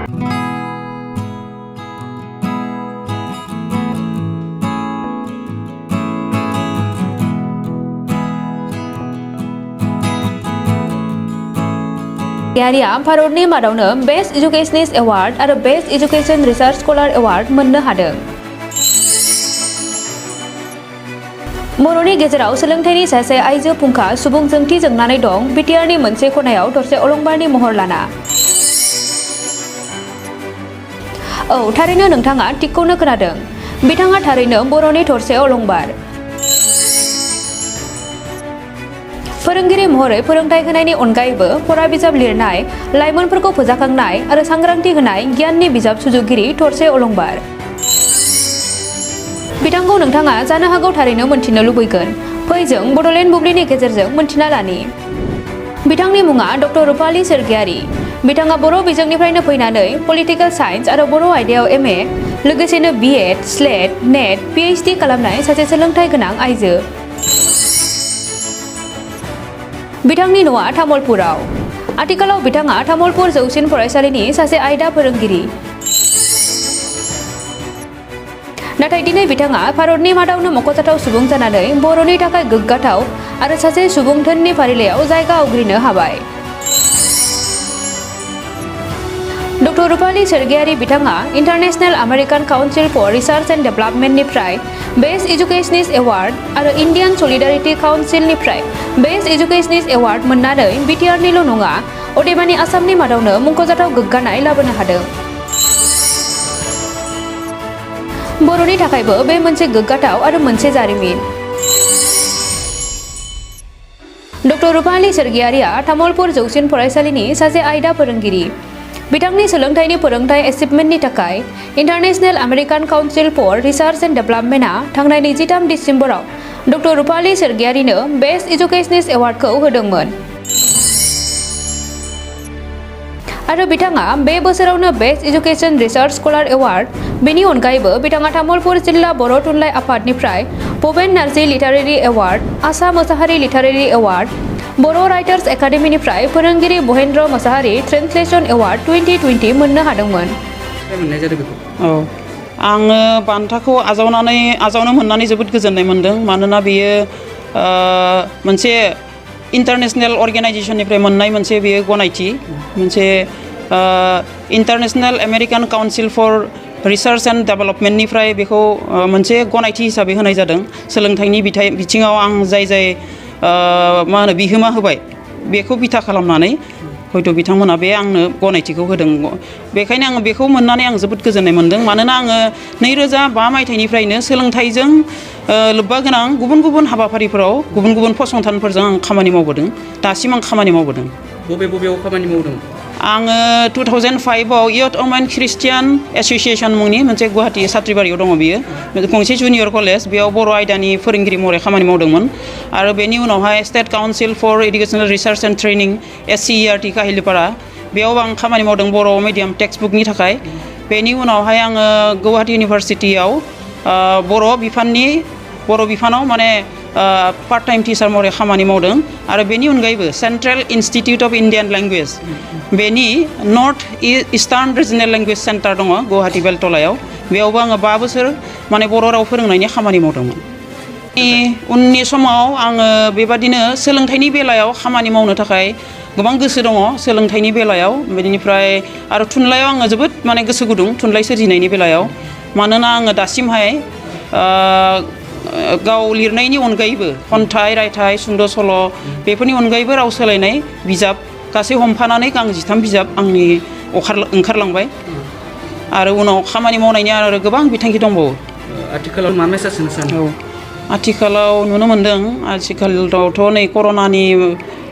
यारिया भारतनि मादावनो best educationist award आरो best education research scholar award मोननो हादों। बर'नि गेजेराव सोलोंथाइनि सासे आइजो फुंखा सुबुं जोंथि जोंनानै दं बिटिआरनि मोनसे खनायाव थरसे अलंबारनि महर लाना। औ थारैनो नोंथाङा थिकखौनो खोनादों, बिथाङा थारैनो बर'नि थरसे अलंबार। फोरोंगिरि महरै फोरोंथाय होनायनि अनगायैबो फरा बिजाब लिरनाय, लाइमोनफोरखौ फोजाखांनाय आरो सांग्रांथि होनाय गियाननि बिजाब सुजुगिरि थरसे अलंबार। बिथांखौ नोंथाङा जानो हागौ थारैनो मोनथिनो लुबैगोन। फै जों बड'लेण्ड बुब्लिनि गेजेरजों मोनथिना लानि। बिथांनि मुङा डक्टर रुपाली सोरगियारि। बिथाङा बर' बिजोंनिफ्रायनो फैनानै पलिटिकेल साइन्स आरो बर' आयदायाव एमए, लोगोसेनो बिएड, स्लेट, नेट, पिएइचडि खालामनाय सासे सोलोंथाइ गोनां आइजो। बिथांनि न'आ तामुलपुराव। आथिखालाव बिथाङा तामुलपुर जौसिन फरायसालिनि सासे आयदा फोरोंगिरि। नाथाय दिनै बिथाङा भारतनि मादावनो मख'जाथाव सुबुं जानानै बर'नि थाखाय गोग्गाथाव आरो सासे सुबुं धोननि फारिलाइयाव जायगा आवग्रिनो हाबाय। डक्टर रुपाली सोरगियारि बिथाङा international American council for research and डेभेलपमेन्टनिफ्राय बेस्ट एजुकेशनिस्ट एवार्ड आरो इन्डियान सलिडारिटी काउन्सिलनिफ्राय बेस्ट एजुकेशनिस्ट एवार्ड मोननानै बिटिआरनिल' नङा अदेबानि आसामनि मादावनो मुंख'जाथाव गोग्गानाय लाबोनो हादों। बर'नि थाखायबो बे मोनसे गोग्गाथाव आरो मोनसे जारिमिन। डक्टर रुपाली सोरगियारिया तामुलपुर जौसिन फरायसालिनि सासे आयदा फोरोंगिरि। बिथांनि सोलोंथाइनि फोरोंथाय एचिभमेन्टनि थाखाय international American council for research and डेभेलपमेन्टआ थांनाय 23 दिसेम्बराव डक्टर रुपाली सोरगियारिनो बेस्ट एजुकेशनिस्ट एवार्डखौ होदोंमोन। आरो बिथाङा बे बोसोरावनो best education research scholar award, बेनि अनगायैबो बिथाङा तामुलपुर जिल्ला बर' थुनलाइ आफादनिफ्राय Bhupen Narzary literary award, Asha Mosahary literary award, Bodo' writers एकाडेमिनिफ्राय फोरोंगिरि महेन्द्र मोसाहारि ट्रेन्सलेसन एवार्ड 2020 मोननो हादोंमोन। आङो बान्थाखौ आजावनो मोननानै जोबोद गोजोननाय मोनदों। मानोना बेयो मोनसे इन्टारनेशनेल अर्गेनाइजेसननिफ्राय मोननाय मोनसे बेयो गनायथि, मोनसे international American council for research and डेभेलपमेन्टनिफ्राय बेखौ मोनसे गनायथि हिसाबै होनाय जादों। सोलोंथाइनि बिथिङाव आं जाय मा होनो बिहोमा होबाय बेखौ बिथा खालामनानै हयथ' बिथांमोना बे आंनो गनायथिखौ होदों। बेखायनो आङो बेखौ मोननानै आं जोबोद गोजोननाय मोनदों। मानोना आङो 2005 मायथाइनिफ्रायनो सोलोंथाइजों लोब्बा गोनां गुबुन गुबुन हाबाफारिफोराव गुबुन गुबुन फसंथानफोरजों आं खामानि मावबोदों। दासिम आं खामानि मावबोदों। बबेयाव खामानि मावदों? आङो 2005आव इयथ अमेन ख्रिस्टियान एस'सिएसन मुंनि मोनसे गुवाहाटि सात्रिबारियाव दङ बियो गंसे जुनियर कलेज, बेयाव बर' आयदानि फोरोंगिरि महरै खामानि मावदोंमोन। आरो बेनि उनावहाय state council for educational research and training SCERT काहिलिपारा, बेयाव आं खामानि मावदों बर' मिडियाम टेक्सट बुकनि थाखाय। बेनि उनावहाय आङो गुवाहाटि इउनिभारसिटियाव बर' बिफानाव माने पार्ट टाइम टिचार महरै खामानि मावदों। आरो बेनि अनगायैबो central institute of Indian language, बेनि north eastern regional language centre दङ गुवाहाटि बेलतलायाव, बेयावबो आङो 5 बोसोर माने बर' राव फोरोंनायनि खामानि मावदोंमोन। उननि समाव आङो बेबादिनो सोलोंथाइनि बेलायाव खामानि मावनो थाखाय गोबां गोसो दङ। सोलोंथाइनि बेलायाव बेनिफ्राय आरो थुनलाइयाव आङो जोबोद माने गोसो गुदुं थुनलाइ सोरजिनायनि बेलायाव। मानोना आङो दासिमहाय गाव लिरनायनि अनगायैबो खन्थाइ, रायथाइ, सुंद' सल' बेफोरनि अनगायैबो राव सोलायनाय बिजाब गासै हमफानानै गांसे 13 बिजाब आंनि ओंखारलांबाय। आरो उनाव खामानि मावनायनि आरो गोबां बिथांखि दंबावो। आथिखालाव मा मेसेज होनो सानो? आथिखालाव नुनो मोनदों आथिखालावथ' नै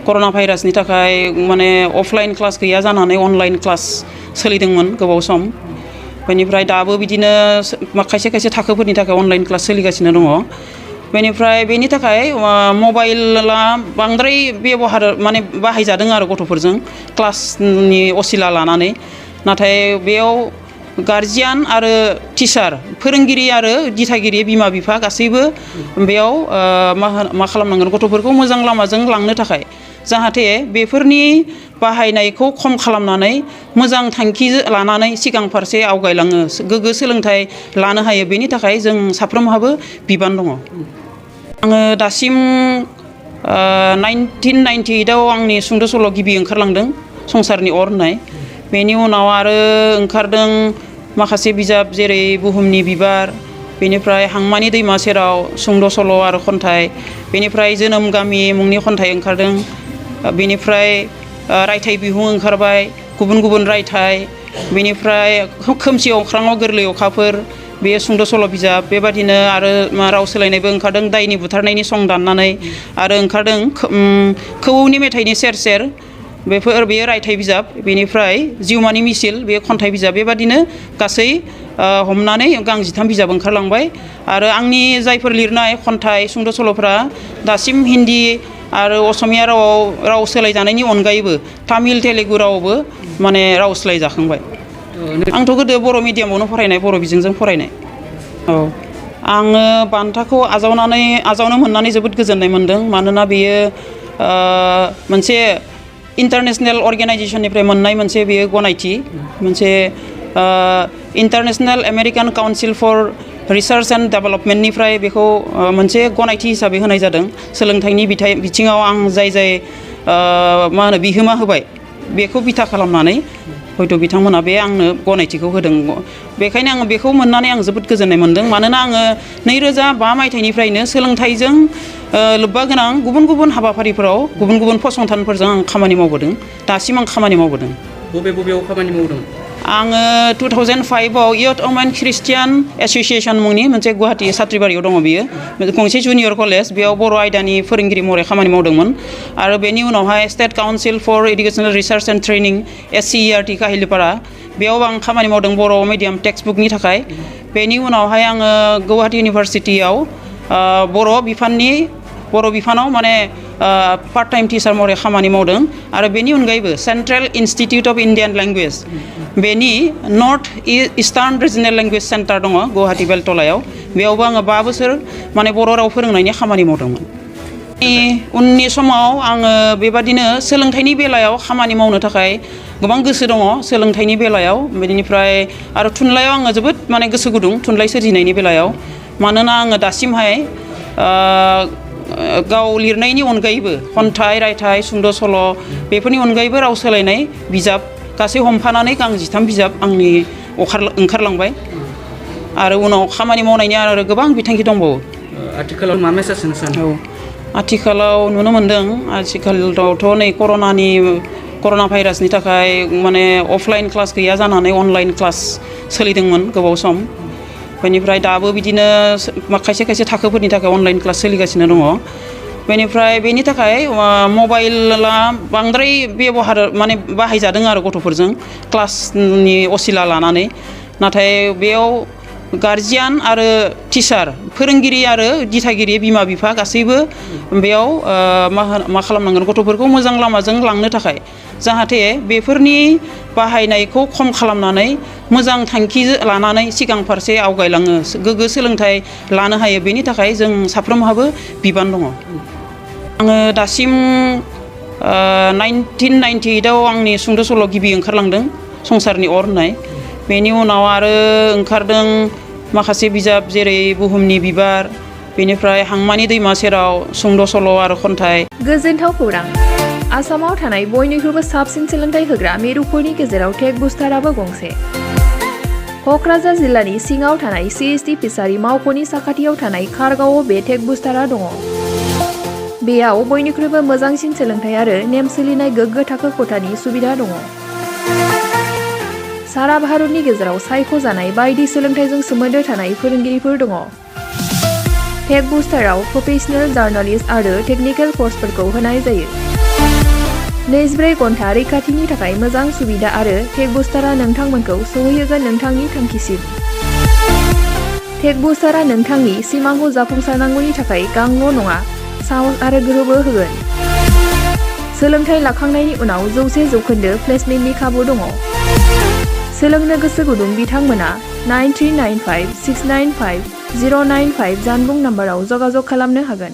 कर'ना भाइरासनि थाखाय माने अफलाइन क्लास गैया जानानै अनलाइन क्लास सोलिदोंमोन गोबाव सम। बेनिफ्राय दाबो बिदिनो खायसे थाखोफोरनि थाखाय अनलाइन क्लास सोलिगासिनो दङ। बेनिफ्राय बेनि थाखाय मबाइला बांद्राय माने बाहायजादों आरो गथ'फोरजों क्लासनि असिला लानानै। नाथाय बेयाव गार्जियान आरो टिचार, फोरोंगिरि आरो दिथागिरि, बिमा बिफा गासैबो बेयाव मा खालामनांगोन, गथ'फोरखौ मोजां लामाजों लांनो थाखाय जाहाथे बेफोरनि बाहायनायखौ खम खालामनानै मोजां थांखि लानानै सिगां फारसे आवगायलाङो गोग्गो सोलोंथाइ लानो हायो बेनि थाखाय जों साफ्रोमहाबो बिबान दङ आङो दासिम 1998 आव आंनि सुंद' सल' गिबि ओंखारलांदों संसारनि अर होननाय बेनि उनाव आरो ओंखारदों माखासे बिजाब जेरै बुहुमनि बिबार बेनिफ्राय हांमानि दैमा सेराव सुंद' सल' आरो खन्थाइ बेनिफ्राय जोनोम गामि मुंनि खन्थाइ ओंखारदों बेनिफ्राय रायथाइ बिहुं ओंखारबाय गुबुन गुबुन रायथाइ बेनिफ्राय खोमसि अख्राङाव गोरलै अखाफोर बे सुंद' सल' बिजाब बेबादिनो आरो राव सोलायनायबो ओंखारदों दायनि बुथारनायनि सं दाननानै आरो ओंखारदों खौवौनि मेथाइनि सेर सेर बेयो रायथाइ बिजाब बेनिफ्राय जिउमानि मिसिल बे खन्थाइ बिजाब बेबादिनो गासै हमनानै गांजिथाम बिजाब ओंखारलांबाय आरो आंनि जायफोर लिरनाय खन्थाइ सुंद' सल'फ्रा दासिम हिन्दी आरो असमिया रावाव राव सोलायजानायनि अनगायैबो तामिल तेलेगु रावावबो माने राव सोलायजाखांबाय आंथ' गोदो बर' मिडियामावनो फरायनाय बर' बिजोंजों फरायनाय औ आङो बान्थाखौ आजावनो मोननानै जोबोद गोजोननाय मोनदों मानोना बेयो मोनसे इन्टारनेशनेल अर्गेनाइजेसननिफ्राय मोननाय मोनसे बेयो गनायथि मोनसे international American council for research and डेभेलपमेन्टनिफ्राय बेखौ मोनसे गनायथि हिसाबै होनाय जादों सोलोंथाइनि बिथिङाव आं जाय मा होनो बिहोमा होबाय बेखौ बिथा खालामनानै हयथ' बिथांमोना बे आंनो गनायथिखौ होदों बेखायनो आङो बेखौ मोननानै आं जोबोद गोजोननाय मोनदों मानोना आङो 2005 मायथाइनिफ्रायनो सोलोंथाइजों लोब्बा गोनां गुबुन गुबुन हाबाफारिफोराव गुबुन गुबुन फसंथानफोरजों आं खामानि मावबोदों दासिम आं खामानि मावबोदों बबेयाव खामानि मावदों आङो 2005 आव इयथ अमेन ख्रिस्टियान एस'सियेसन मुंनि मोनसे गुवाहाटि सात्रिबारियाव दङ बियो गंसे जुनियर कलेज बेयाव बर' आयदानि फोरोंगिरि महरै खामानि मावदोंमोन आरो बेनि उनावहाय state council for educational research and training SCERT काहिलिपारा बेयाव आं खामानि मावदों बर' मिडियाम टेक्सट बुकनि थाखाय बेनि उनावहाय आङो गुवाहाटि इउनिभारसिटियाव बर' बिफानाव माने पार्ट टाइम टिचार महरै खामानि मावदों आरो बेनि अनगायैबो central institute of Indian language बेनि north eastern regional language centre दङ गुवाहाटि बेलतलायाव बेयावबो आङो 5 बोसोर माने बर' राव फोरोंनायनि खामानि मावदोंमोन उननि समाव आङो बेबादिनो सोलोंथाइनि बेलायाव खामानि मावनो थाखाय गोबां गोसो दङ सोलोंथाइनि बेलायाव बेनिफ्राय आरो थुनलाइयाव आङो जोबोद माने गोसो गुदुं थुनलाइ सोरजिनायनि बेलायाव मानोना आङो दासिमहाय गाव लिरनायनि अनगायैबो खन्थाइ रायथाइ सुंद' सल' बेफोरनि अनगायैबो राव सोलायनाय बिजाब गासै हमफानानै गांजिथाम बिजाब आंनि ओंखारलांबाय आरो उनाव खामानि मावनायनि आरो गोबां बिथांखि दंबावो आथिखालाव मा मेसेज होनो सानो आथिखालाव नुनो मोनदों आथिखालावथ' नै कर'ना भाइरासनि थाखाय माने अफलाइन क्लास गैया जानानै अनलाइन क्लास सोलिदोंमोन गोबाव सम बेनिफ्राय दाबो बिदिनो खायसे थाखोफोरनि थाखाय अनलाइन क्लास सोलिगासिनो दङ बेनिफ्राय बेनि थाखाय मबाइला बांद्राय बेबहार माने बाहायजादों आरो गथ'फोरजों क्लासनि असिला लानानै नाथाय बेयाव गार्जियान आरो टिचार फोरोंगिरि आरो दिथागिरि बिमा बिफा गासैबो बेयाव मा खालामनांगोन गथ'फोरखौ मोजां लामाजों लांनो थाखाय जाहाथे बेफोरनि बाहायनायखौ खम खालामनानै मोजां थांखि लानानै सिगां फारसे आवगायलाङो गोग्गो सोलोंथाइ लानो हायो बेनि थाखाय जों साफ्रोमहाबो बिबान दङ आङो दासिम 1998 आव आंनि सुंद' सल' गिबि ओंखारलांदों संसारनि अर होननाय बेनि उनाव आरो ओंखारदों माखासे बिजाब जेरै बुहुमनि बिबार बेनिफ्राय हांमानि दैमा सेराव सुंद' सल' आरो खन्थाइ गोजोनथाव खौरां आसामाव थानाय बयनिख्रुइबो साबसिन सोलोंथाइ होग्रा मिरुफोरनि गेजेराव टेक बुस्टाराबो गंसे क'क्राझार जिल्लानि सिङाव थानाय CST फिसारि मावख'नि साखाथियाव थानाय खारगावआव बे टेक बुस्टारा दङ बेयाव बयनिख्रुइबो मोजांसिन सोलोंथाइ आरो नेम सोलिनाय गोग्गो थाखो खथानि सुबिदा दङ सारा भारतनि गेजेराव सायख'जानाय बायदि सोलोंथाइजों सोमोन्दो थानाय फोरोंगिरिफोर दङ टेक बुस्टाराव प्रफेशनेल जार्नालिस्ट आरो टेकनिकेल कर्सफोरखौ होनाय जायो 24 घन्टा रैखाथिनि थाखाय मोजां सुबिदा आरो टेक बुस्टारा नोंथांमोनखौ सौहैहोगोन नोंथांनि थांखिसिम टेक बुस्टारा नोंथांनि सिमांखौ जाफुंसारनांगौनि थाखाय गांल' नङा साहस आरो गोहोबो होगोन सोलोंथाइ लाखांनायनि उनाव 100% प्लेसमेन्टनि खाबु दङ सोलोंनो गोसो गुदुं बिथांमोना 9395695095 जानबुं नाम्बाराव जगाजग खालामनो हागोन